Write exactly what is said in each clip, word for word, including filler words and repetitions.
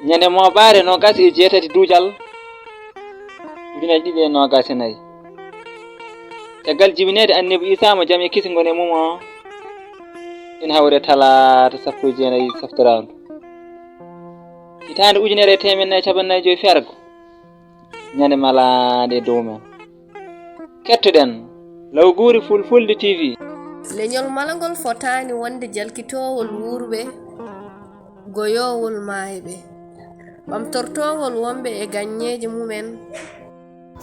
Ñande mooɓaare noogas e jeetati duujal ujunaaji ɗiɗi e noogas e nayi, caggal jibineede annabi Iisaa mo jam e kisi ngoni e mum o, ina hawri e talaata sappo e jeenayi seftembar, hitaande ujunere e teemedde nayi e cappanɗe nayi e joy fergo, ñande malaande e dow men. Kettoɗen Law Guuri Fulfulde T V. Leñol malangol fotaani wonde jalkitoowol wuurɓe, goyoowol maayɓe, ɓamtortoongol wonɓe e gaññeeje mumen.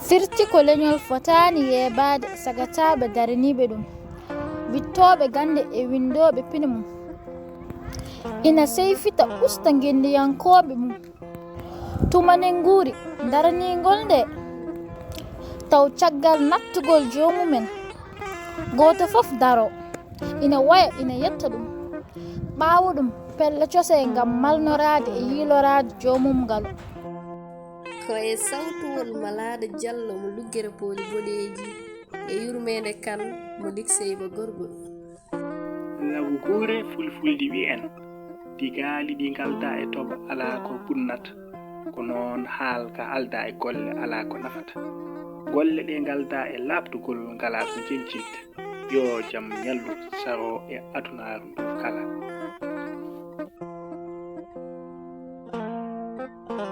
Firti ko leñol fotaani yeebaade sagataaɓe daraniiɓe ɗum, wiɗtooɓe gannde e winndooɓe pine mum. Ina seyfita usta ngenndiyankooɓe mum. Tuma ne nguuri daraniingol nde, taw caggal nattugol joomumen, gooto fof daroo, ina woya ina yetta ɗum. Ɓaawo ɗum, pelle cosee ngam malnoraade e yiiloraade joomum ngalu. Ko e sawtuwol Malaaɗo Jallo mo Luggere Pooli Boɗeeji e Yurmeende Kan mo Likseyba Gorgol. Law Guure Fulfulde wi' en, digaali ɗi ngaldaa e toɓo alaa ko bunnata, ko noon haalka aldaa e golle alaa ko nafata. Golle ɗe ngaldaa e laaɓtugol ngalaa ko jeñcinta. Yoo jam ñallu saroo e adunaaru ndu kala.